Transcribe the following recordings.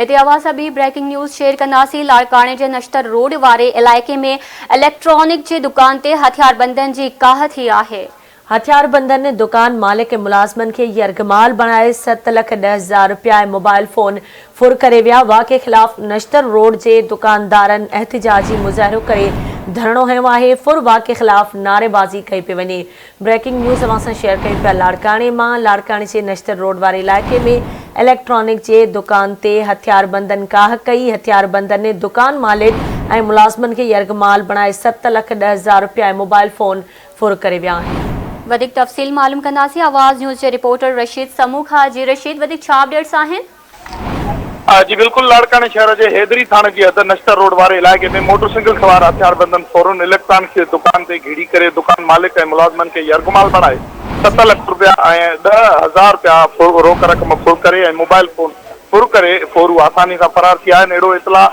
اتي اوهان سان ٻي بريڪنگ نيوز شيئر ڪنداسين، لاڙڪاڻي جي نشتر روڊ واري علائقي ۾ اليڪٽرانڪ جي دڪان تي هٿياربندن جي ڪاهه ٿي آهي. هٿياربندن دڪان مالڪ ۽ ملازمن کي يرغمال بڻائي ست لک 10,000 رپيا ۽ موبائل فون ڦر ڪري ويا، واقعي خلاف نشتر روڊ جي دڪاندارن احتجاجي مظاهرو ڪري ڌرڻو هنيو آهي، ڦر واقعي خلاف نعريبازي ڪئي پئي وڃي. بريڪنگ نيوز اوهان سان شيئر ڪيون پيا لاڙڪاڻي مان لاڙڪاڻي جي نشتر روڊ واري علائقي ۾ اليڪٽرانڪ جي دڪان تي هٿياربندن ڪاهه ڪئي هٿياربندن دڪان مالڪ ۽ ملازمن کي يرغمال بڻائي ست لک 10,000 رپيا ۽ موبائل فون ڦر ڪري ويا آهن. وڌيڪ تفصيل معلوم ڪنداسين آواز نيوز جي رپورٽر رشيد سمون کان جي رشيد وڌيڪ ڇا اپڊيٽس آهن؟ جي بلڪل لاڙڪاڻي شهر جي حيدري ٿاڻي جي حد نشتر روڊ واري علائقي ۾ موٽر سائيڪل سوار هٿياربندن فورن اليڪٽرانڪس جي دڪان تي گهڙي ڪري دڪان مالڪ ۽ ملازمن کي يرغمال بڻائي ست لک رپيا ۽ 10,000 رپيا روڪ رقم ڦر ڪري ۽ موبائل فون ڦر ڪري ڦورو آساني سان فرار ٿي ويا آهن اهڙو اطلاع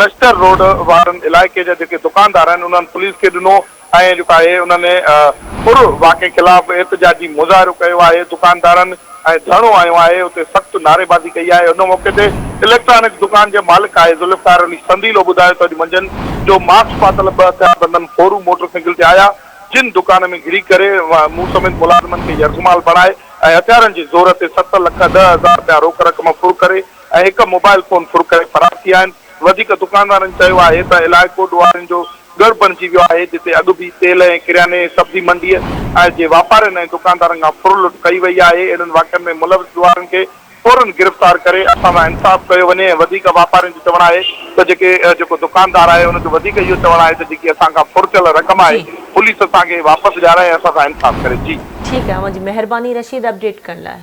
نشتر روڊ وارن علائقي جا جيڪي دڪاندار آهن انهن پوليس کي ڏنو ۽ جيڪو آهي انهن ڦر واقعي خلاف احتجاجي مظاهرو ڪيو آهي، دڪاندارن ۽ ڌرڻو هنيو آهي، اتي سخت نعريبازي ڪئي آهي، ان موقعي تي اليڪٽرانڪس دڪان جي مالڪ آهي ذوالفقار علي سنديلو ٻڌايو ته اڄ منجهند جو ماسڪ پاتل ٻه هٿياربندن ڦورو موٽر سائيڪل تي آيا جن دڪان ۾ گهڙي ڪري مون سميت ملازمن کي يرغمال بڻائي ۽ هٿيارن جي زور تي ست لک 10,000 رپيا روڪ رقم ڦر ڪري ۽ هڪ موبائل فون ڦر ڪري فرار ٿي ويا آهن. وڌيڪ دڪاندارن چيو آهي ته علائقو ڏوهارين جو ڳڙهه بڻجي ويو آهي جتي اڳ به تيل ۽ ڪرياني ۽ سبزي منڊيء جي واپارين ۽ دڪاندارن کان ڦر لٽ ڪئي وئي آهي اهڙن واقعن ۾ ملوث ڏوهارين کي فورن گرفتار ڪري اسان سان انصاف ڪيو وڃي ۽ وڌيڪ واپارين جو چوڻ آهي ته جيڪي جيڪو دڪاندار آهي ان جو وڌيڪ اهو چوڻ آهي ته جيڪي اسان کان ڦر ٿيل رقم آهي پوليس اسان کي واپس ڏيارائي ۽ اسان سان انصاف ڪري جي. ٺيڪ آهي اوهان جي مهرباني رشيد اپڊيٽ ڪرڻ لاء.